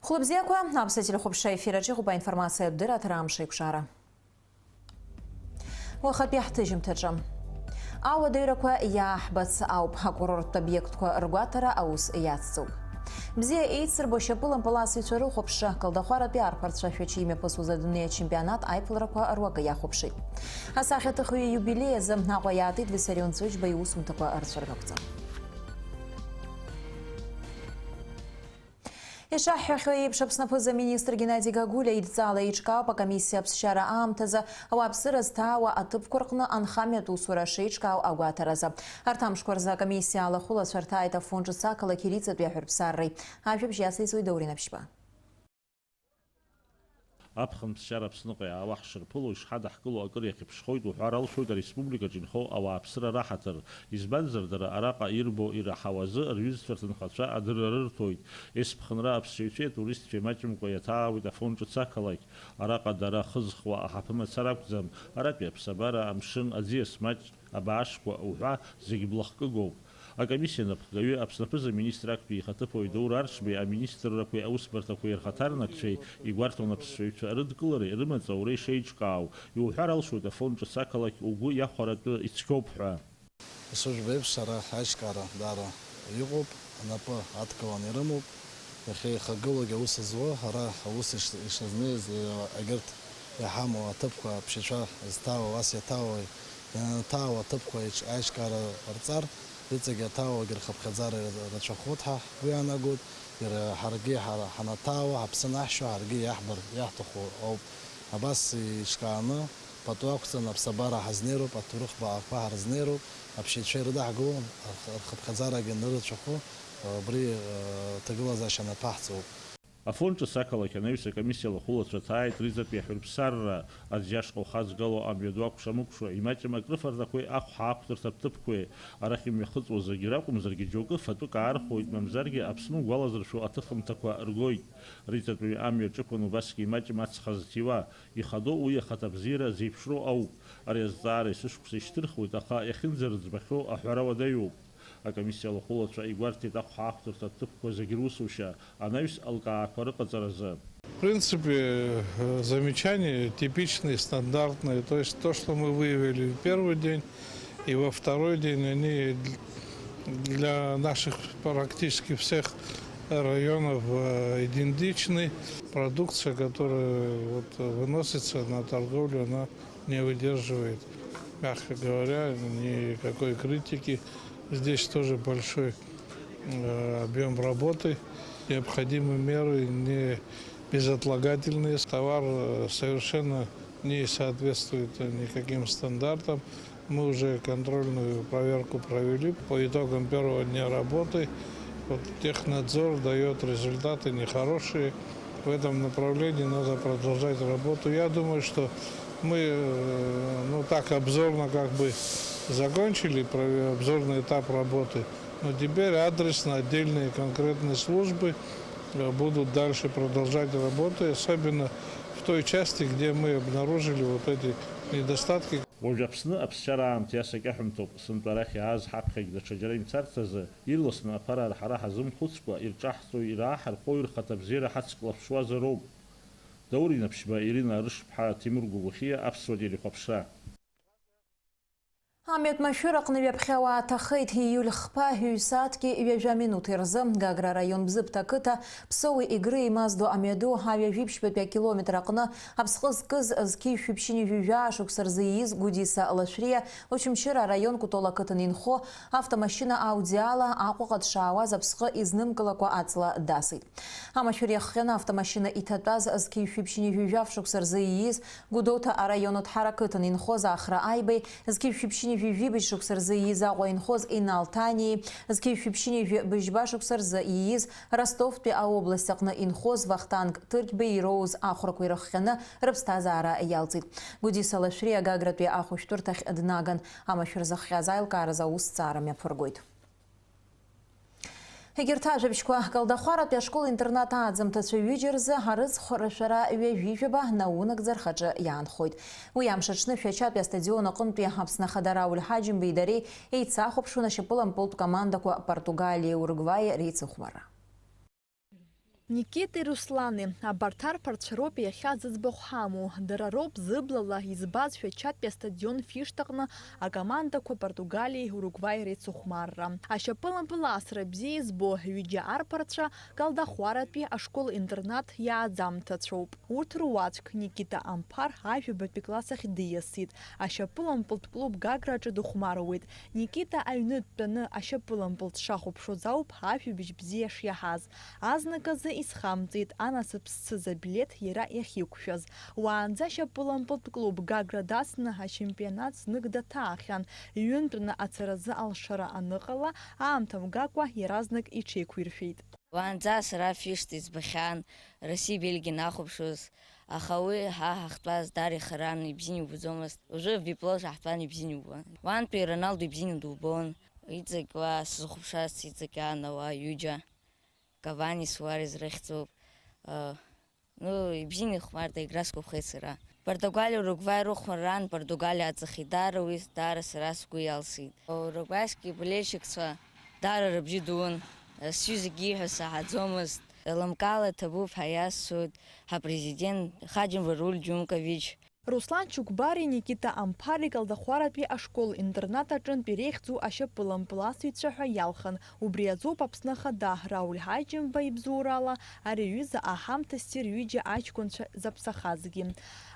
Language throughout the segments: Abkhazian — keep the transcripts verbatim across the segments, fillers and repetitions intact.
Хәлыбзиақәа, аԥсуа телехәаԥшра ефир аҿы иҟоуп аинформациатә дырраҭара Амш еиқәшара. Уахатәи ҳҭыжьымҭаҿы. Ауадаҩрақәа иааҳбац ауп, акурорттә обиектқәа ргәаҭара аус иацҵоуп. Бзиа еицырбо шьапылампыл асыҩцәа рыхәаԥшра, Калдахәаратәи арԥарцәа шәача имҩаԥысуаз адунеи ачемпионат аиԥыларақәа руакы иахәаԥшит. Асахьаҭыхҩы иубилеи азы Аҟәа иаатит Виссарион Ҵәыџьба иусумҭақәа рцәыргақәҵа. Ишаҳҳәахьоу еиԥш, Аԥсны аԥыза-министр Геннади Гагулиа идҵала еиҿкаауп акомиссиа аԥсшьара аамҭазы ауааԥсыра зҭаауа аҭыԥқәа рҟны анхамҩатә усура шеиҿкаау агәаҭаразы. Арҭ амшқәа рзы акомиссиа алахәылацәа рҭааит Афон ҿыц ақалақь Ириҵатәи аҳәырԥсарреи. Ажәабжь иациҵоит Даур Инаԥшьба. Аԥхын ԥсшьара Аԥсныҟа иаауа ҳшырԥыло, ишҳадаҳкыло акыр иахьыԥшхоит уҳәар алшоит ареспубликаҿы инхо ауааԥсыра раҳаҭыр, избанзар, дара араҟа ирбо, ираҳауа азы рҩызцәа рҭынхацәа адырра рырҭоит, есԥхынра аԥсшьаҩцәеи атуристцәеи маҷымкәа иаҭаауеит Афон ҿыц ақалақь, араҟа дара хызхуа аҳаԥы мацара акәӡам, аратәи аԥсабара, амшын, аӡиас маҷ, абаашқәа уҳәа зегь блахкыгоуп. Акомиссиа анапхгаҩы Аԥсны аԥыза-министр актәи ихаҭыԥуаҩ Даур Аршбеи аминистррақәеи аусбарҭақәеи рхаҭарнакцәеи игәарҭон аԥсшьаҩцәа рыдкылареи рымаҵ ауреи шеиҿкаау, иуҳәар алшоит Афон ҿыц ақалақь угәы иахәаратәы ицқьоуп ҳәа. Ишыжәбо еиԥш, ара аиҿкаара даара иҟоуп, анапы адкыланы ирымоуп. Иахьа ихагылоугьы аус зуа, ара аус иш-, ишазнеиз, э, егьырҭ иҳамоу аҭыԥқәа аԥсшьацәа зҭаауа, ас иаҭаауа, ианаҭаауа аҭыԥқәа еиҿ-, аиҿкаара ҟарҵар, иҵегь иаҭаауагьы рхыԥхьаӡара рацәахоит ҳәа ҳгәы иаанагоит, иара ҳаргьы ҳара ҳанаҭаауа, ҳаԥсы анаҳшьо, ҳаргьы иаҳбар, иаҳҭаху ауп. Абас еиҿкааны, пату ақәҵаны аԥсабара ҳазнеироуп, аҭоурых баақәа ҳарызнеироуп, аԥсшьацәа ирыдаҳгылон, рх-, рхыԥхьаӡарагьы анырацәахо, убри, э, ҭагылазаашьа анаԥаҳҵоуп. Афон ҿыц ақалақь анаҩс акомиссиа алахәылацәа ҭааит Риҵатәи аҳәырԥсарра, аӡиашҟа ухаҵгыло амҩаду акәша-мыкәша, имаҷым акрыфарҭақәеи ахәҳа ақәтырҭа ҭыԥқәеи, арахь имҩахыҵуа зегьы ракәымзаргьы, џьоукы фатәык аархәоит, мамзаргьы Аԥсны угәалазыршәо аҭыхымҭақәа ргоит. Риҵатәи амҩа ҿықәын убасгьы имаҷым ацха зҭиуа, ихадоу уи ахаҭабзиара зеиԥшроу ауп. Ари азҵаара есышықәса ишьҭырхуеит, аха иахьынӡарыӡбахьоу аҳәара уадаҩуп. Акомиссиа алахәылацәа игәарҭеит ахәҳа ақәтырҭа ҭыԥқәа зегьы русушьа анаҩс алкаақәа рыҟаҵаразы. В принципе, э, замечания типичные, стандартные. То есть то, что мы выявили в первый день и во второй день, они для наших практически всех районов, э, идентичны. Продукция, которая вот выносится на торговлю, она не выдерживает, мягко говоря, никакой критики. Здесь тоже большой, э, объём работы. Необходимы меры не безотлагательные. Товар, э, совершенно не соответствует никаким стандартам. Мы уже контрольную проверку провели. По итогам первого дня работы вот технадзор даёт результаты нехорошие. В этом направлении надо продолжать работу. Я думаю, что мы, э, ну, так обзорно как бы закончили прове-, обзорный этап работы, но теперь адресно отдельные конкретные службы, э, будут дальше продолжать работу, и особенно в той части, где мы обнаружили вот эти недостатки. Уажә Аԥсны аԥсшьара аамҭа иасакьаҳәымҭоуп, сынтәа арахь иааз ҳаԥхьагь даҽаџьара имцарц азы, ирласны аԥара ҳара ҳазымхәыцкәа, ирҿаҳҵо, ирааҳархәо, ирхаҭабзиара ҳацклаԥшуазароуп. Даур Инаԥшьба, Ирина Арышԥҳа, Ҭемыр Гәыгәхиа, аԥсуа телехәаԥшра. Амҩатә машәыр аҟны ҩаԥхьа ауаа ҭахеит. Ииуль хԥа, ҩ-сааҭки ҩажәа минуҭи рзы Гагра араион Бзыԥҭа ақыҭа Ԥсоуи Егры еимаздо амҩаду аҩажәи ԥшьбатәи акилометр аҟны аԥсҟы зкыз зқьи шәиԥшьыни жәаҩа шықәса рзы ииз Гәдиса Лашәриа Очамчыра араион Кәтол ақыҭан инхо автомашьына Ауди ала Аҟәаҟа дшаауаз аԥсҟы изнымкылакәа аҵла дасит. Амашәыр иахҟьаны автомашьына иҭатәаз зқьи шәиԥшьыни жәаҩа шықәса рзы ииз Гәдоуҭа араион Оҭҳара ақыҭан инхоз Ахра Аибеи, зқьи шәиԥшьыни жәибжь шықәса рзы ииз Аҟәа инхоз Инал Ҭаниеи, зқьи шәиԥшьыни жәибжьба шықәса рзы ииз Ростовтәи аобласть аҟны инхоз Вахтанг Ҭырқьбеи ироуз ахәрақәа ирыхҟьаны рыԥсҭазаара иалҵит. Гәдиса Лашәриа Гагратәи ахәышәтәырҭахь днаган, амашәыр зыхҟьаз аилкааразы аусҭҵаара мҩаԥыргоит. Егьырҭ ажәабжьқәа, Калдахәаратәи ашкол-интернат ааӡамҭацәа ҩыџьа рзы арыцхә рашәара ҩажәи жәаба наунагӡа рхаҿы иаанхоит. Уи амш аҽны Шәачатәи астадион аҟынтәи Аԥсны Ахада Рауль Ҳаџьымбеи дареи еицахәаԥшуан ашьапылампылтә командақәа Португалиеи Уругваиеи реицыхәмарра. Никитеи Руслани, абарҭ арԥарцәа роуп иахьа зыӡбахә ҳамоу. Дара роуп зыблала избаз Шәачатәи астадион Фишҭаҟны акомандақәа Португалиеи Уругваи реицыхәмарра. Ашьапылампыл асра бзиа избо ҩыџьа арԥарцәа Калдахәаратәи ашкол-интернат иааӡамҭацәоуп. Урҭ руаӡәк, Никита Амԥар, ажәабатәи класс ахь диасит. Ашьапылампылтә клуб Гаграҿы дыхәмаруеит. Никита аҩны дтәаны ашьапылампыл дшахәаԥшуаз ауп ажәабжь бзиа шиаҳаз. Азныказы исхамҵеит анасыԥ зцыз абилеҭ иара иахьиқәшәаз. Уаанӡа ашьапылампылтә клуб Гагра дацны ачемпионат знык даҭаахьан, ҩынтәны ацаразы алшара аныҟала, аамҭа мгакәа иаразнак иҽеиқәиршәеит. Уаанӡа сара Фишт избахьан, Росси Бельги нахәаԥшуаз, аха уи ҳа ҳахьтәаз даара ихаран, ибзианы ибуӡомызт. Уажәы Виплош ҳаҳҭәан, ибзианы ибуан. Уантәи Роналдо ибзианы дубон, иҵегь уа сзыхәаԥшуаз, иҵегь аан ауаа ҩыџьа, Кавани, Суарес рыхьӡуп. Э, ну, ибзианы ихәмарт, игра сгәаԥхеит сара. Португалиа, Уругваи рыхәмарран, Португалиа аҵахеит, даара уи, даара сара сгәы иалсит. Уругваиски болельщикцәа даара рыбжьы дууан, сҩызагьы ииҳәо саҳаӡомызт. Лымкаала иҭабуп ҳәа иасҳәоит ҳапрезидент Хаџьымба Рауль Џьумкович. Руслан Чугбари Никита Амԥари Калдахәаратәи ашкол-интернат аҿынтә иреиӷьӡоу ашьапылампыласыҩцәа ҳәа иалхын. Убри азоуп Аԥсны Ахада Рауль Ҳаџьымба ибзоурала ари аҩыза аҳамҭа ссир ҩыџьа аҷкәынцәа заԥсахазгьы.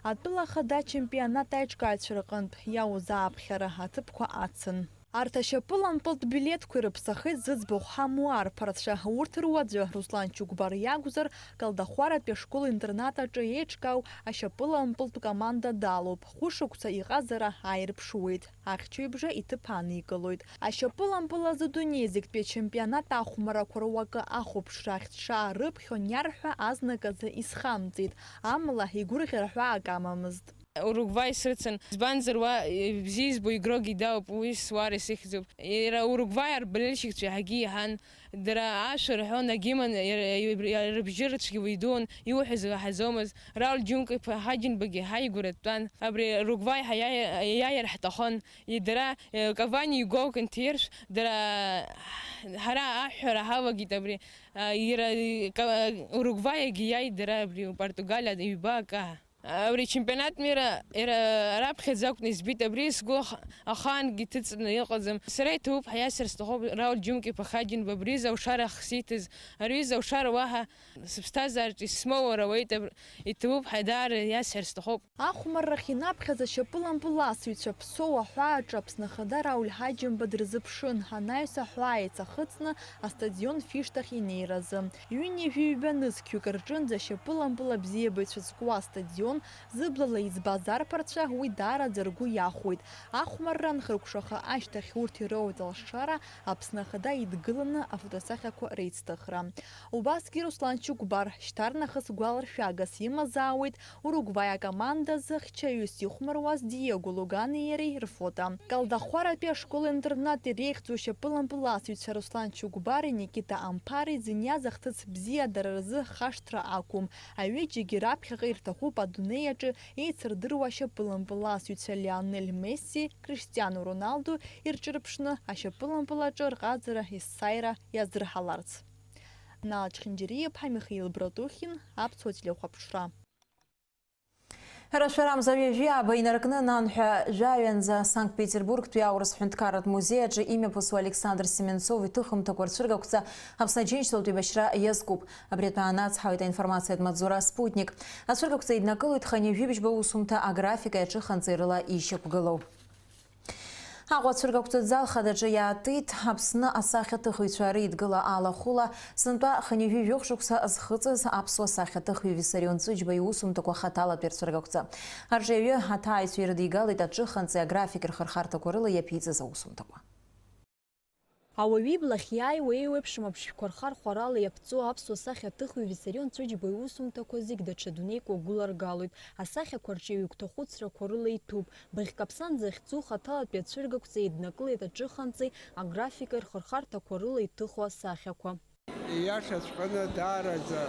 Атәыла Ахада ачемпионат аиҿкааҩцәа рҟынтә иаузааԥхьара аҭыԥқәа ацын. Арҭ ашьапылампылтә билеҭқәа ирыԥсахеит зыӡбахә ҳамоу арԥарцәа. Урҭ руаӡәы, Руслан Чугбар иакәзар, Калдахәаратәи ашкол-интернат аҿы еиҿкаау ашьапылампылтә команда далоуп. Хәышықәса иҟазара ааирԥшуеит. Ахьчаҩбжа иҭыԥ аникылоит. Ашьапылампыл азы дунеи зегьтәи ачемпионат ахәмарақәа руакы ахәаԥшра ахьӡшаа рыԥхьон иарҳәа азныказы исхамҵеит, амала игәырӷьара ҳәаак амамызт. Уругваи срыцын, избанзар уа, э, бзиа избо Игрок Гидаоуп, уи Суарес ихьӡуп. Иара Уругваи арболельщикцәа иаҳагьы иаҳан, дара ашәа рҳәон, агимн иара, иара, иара рыбжьы рыцәгьа уаҩ дуун, иуҳәаз лаҳаӡомызт. Рауль Џьумка-иԥа Ҳаџьымбагьы ҳаигәара дтәан. Абри Уругваи ҳа иаиа-, иаиар ҳҭахын. И дара, э, Кавани игол анҭиршә, дара ҳара аҳәҳәара ҳалагеит абри, э, иара, э, Ка-, Уругваиагьы иааит дара абри Португалиа ҩба акы. Абри чемпионат мира иара раԥхьаӡа акәны избеит, абри сгәы ах-, ахаангьы ҭыҵны иҟаӡам. Сара иҭабуп ҳәа иасҳәар сҭахуп Рауль Џьумка-иԥа Хаџьымба, абри изы алшара ахсиҭаз, ари изы алшара уаҳа сыԥсҭазаараҿы исмоур ауеит, аб-, иҭабуп ҳәа даара иасҳәар сҭахуп. Ахәмаррахь инаԥхьаз ашьапылампыласыҩцәа Ԥсоу аҳәааҿы Аԥсны Ахада Рауль Ҳаџьымба дрызыԥшын, анаҩс аҳәаа еиҵахыҵны астадион Фишҭахь инеиразы. Ҩынҩажәи ҩба нызқьҩык рҿынӡа ашьапылампыл абзиабаҩцәа зку астадион зыблала избаз арԥарцәа уи даараӡа ргәы иахәоит. Ахәмарра анхыркәшаха ашьҭахь урҭ ироуеит алшара Аԥсны Ахада идгыланы афотосахьақәа реицҭыхра. Убасгьы Руслан Чугбар шьҭарнахыс гәаларшәагас имазаауеит Уругваи акоманда азы хьчаҩыс ихәмаруаз Диего Лугани иареи рфото. Калдахәаратәи ашкол-интернат иреиӷьӡоу ашьапылампыласыҩцәа Руслан Чугбари Никита Амԥари зыниаз ахҭыс бзиа дара рзы хашҭра ақәым. Аҩыџьагьы раԥхьаҟа ирҭахуп адунеи аҿы еицырдыруа ашьапылампыласыҩцәа Лионель Месси, Криштиану Роналду ирҿырԥшны ашьапылампыл аҿы рҟазара есааира иаздырҳаларц. Нал Чхинџьариа-иԥҳа Михаил Братухин, Аԥсуа телехәаԥшра. Рашәарамза ҩажәи ааба инаркны, нанҳәа жәаҩанӡа Санкт-Петербургтәи аурыс ҳәынҭқарратә музеи аҿы имҩаԥысуа Александр Семенцов иҭыхымҭақәа рцәыргақәҵа Аԥсны Аџьынџьтәылатәи еибашьра иазкуп. Абри атәы аанацҳауеит аинформациатә маҵзура Спутник. Ацәыргақәҵа еиднакылоит хынҩажәи бжьба усумҭа аграфикеи аҿыханҵеи рыла ишьақәгылоу. Аҟәа ацәыргақәҵатә зал хадаҿы иаатит Аԥсны асахьаҭыхыҩцәа реидгыла алахәыла, сынтәа хынҩажәи жәохә шықәса зхыҵыз аԥсуа сахьаҭыхҩы Виссарион Ҵәыџьба иусумҭақәа хаҭалатәи рцәыргақәҵа. Арҿиаҩы аҭааҩцәа ирыдигалеит аҿыханҵеи аграфик рхырхарҭақәа рыла иаԥиҵаз аусумҭақәа. Ауаҩы иблахь иааиуа еиуеиԥшым аԥшшәқәа рхархәарала иаԥҵоу аԥсуа сахьаҭыхҩы Виссарион Ҵәыџьба иусумҭақәа зегь даҽа дунеик уагәыларгалоит. Асахьақәа рҿиаҩы игәҭахәыцрақәа рыла иҭәуп. Быӷь каԥсанӡа иахьӡу хаҭалатәи ацәыргақәҵа еиднакылеит аҿыханҵеи аграфикеи рхырхарҭақәа рыла иҭыху асахьақәа. Ииашаҵәҟьаны, даараӡа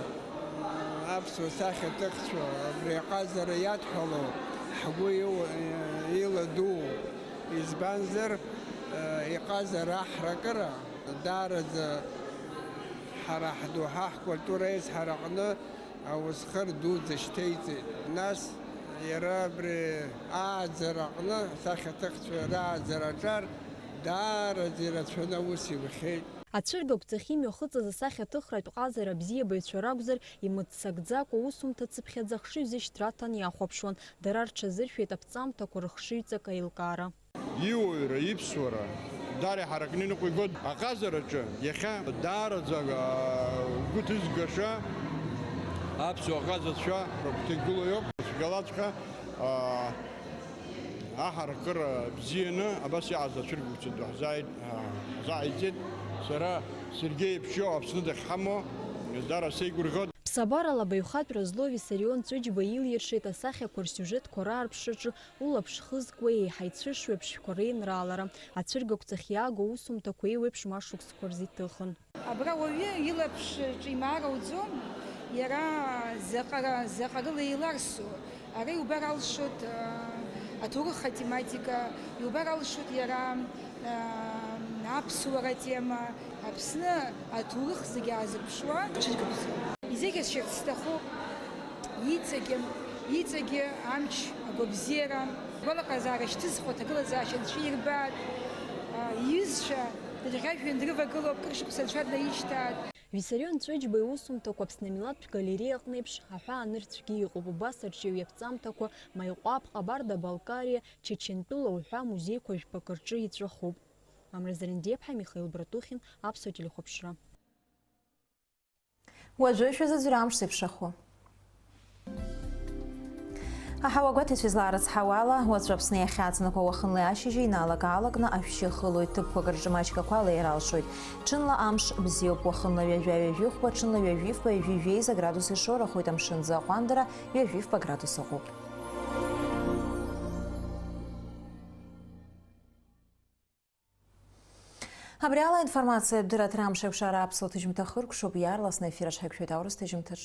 аԥсуа сахьаҭыхцәа абри аҟазара иадҳәалоу ҳгәы иу-, иладуу, избанзар, иҟазара аҳракыра даараӡа Ҳара ҳдоуҳа ҳкультура аизҳара аҟны аусхыр дуӡӡа шьҭеиҵеит. Нас иара абри ааӡара аҟны, асахьаҭыхцәа рааӡара аҿар даараӡа ирацәаны аус иухьеит. Ацәыргақәҵахь имҩахыҵыз асахьаҭыхратә ҟазара абзиабаҩцәа ракәзар, имыццакӡакәа аусумҭа цыԥхьаӡа ахшыҩ зышьҭра аҭан иахәаԥшуан, дара рҽазыршәеит аԥҵамҭақәа рыхшыҩҵак аилкаара. Иуаҩра, иԥсуара дара иҳаракны иныҟәигоит. Аҟазараҿы иахьа даараӡа, аа, гәы ҭызгаша аԥсуа ҟазацәа рыгәҭа игылоу иоуп. Цәгьалаҵәҟьа, аа, аҳаракыра бзианы абас иҟаз ацәыргақәҵа ду ҳзааит, аа, ҳзааиҵеит. Сара Сергеи Ԥшьо Аԥсны дахьҳамоу дара сеигәырӷьоит. Ԥсабарала абаҩхатәра злоу Виссарион Ҵәыџьба илиршеит асахьақәа рсиужетқәа раарԥшраҿы улаԥш хызкуа еиҳа ицәышуа аԥшшәқәа реинраалара, ацәыргақәҵахь иаагоу аусумҭақәа еиуеиԥшым ашықәсқәа рзы иҭыхын. Абра уаҩы илаԥш ҿимаар ауӡом, иара заҟара, заҟарыла еиларсу. Ара иубар алшоит, а, аҭоурых атематика, иубар алшоит иара, а, аԥсуара атема, Аԥсны аҭоурых зегьы аазырԥшуа ҽыжәгақәҵа. Изеиӷьасшьарц сҭахуп иҵегьы, иҵегьы амч, агәабзиара, агәалаҟазаара шьҭызхуа аҭагылазаашьа анцәа ирбааит, а, иҩызцәа дырӷьажәҩан дрывагылоуп, кыр шықәса анцәа днаишьҭааит. Виссарион Ҵәыџьба иусумҭақәа Аԥсны амилаҭтә галереиа аҟны еиԥш аҳәаанырцәгьы иҟоуп, убас арҿиаҩы иаԥҵамҭақәа Маиҟәаԥ, Ҟабарда-Балкариа, Чечентәыла уҳәа музеиқәа жәпакы рҿы иҵәахуп. Амра Зарандиаԥҳа, Михаил Братухин, Аԥсуа телехәаԥшра. Уажәы шәазыӡырҩ амш зеиԥшрахо. Аҳауагәаҭаҩцәа излаарыцҳауала, уаҵәы Аԥсны иахьаҵанакуа уахынлеи ашьыжьи инаалак-аалакны ашәшьы хылоит, ҭыԥқәак рҿы маҷк ақәа леир алшоит. Ҽынла амш бзиоуп, уахынла ҩажәа-ҩажәихәба, ҽынла ҩажәифба, ҩажәи жәеиза градус ишоурахоит, амшын ӡы аҟәандара ҩажәифба градус ыҟоуп. Абри ала аинформациатә дырраҭара Амшеикәшара аԥсуа ҭыжьымҭа хыркәшоуп, иаарласны аефир аҿы ҳаиқәшәоит аурыс ҭыжьымҭаҿ.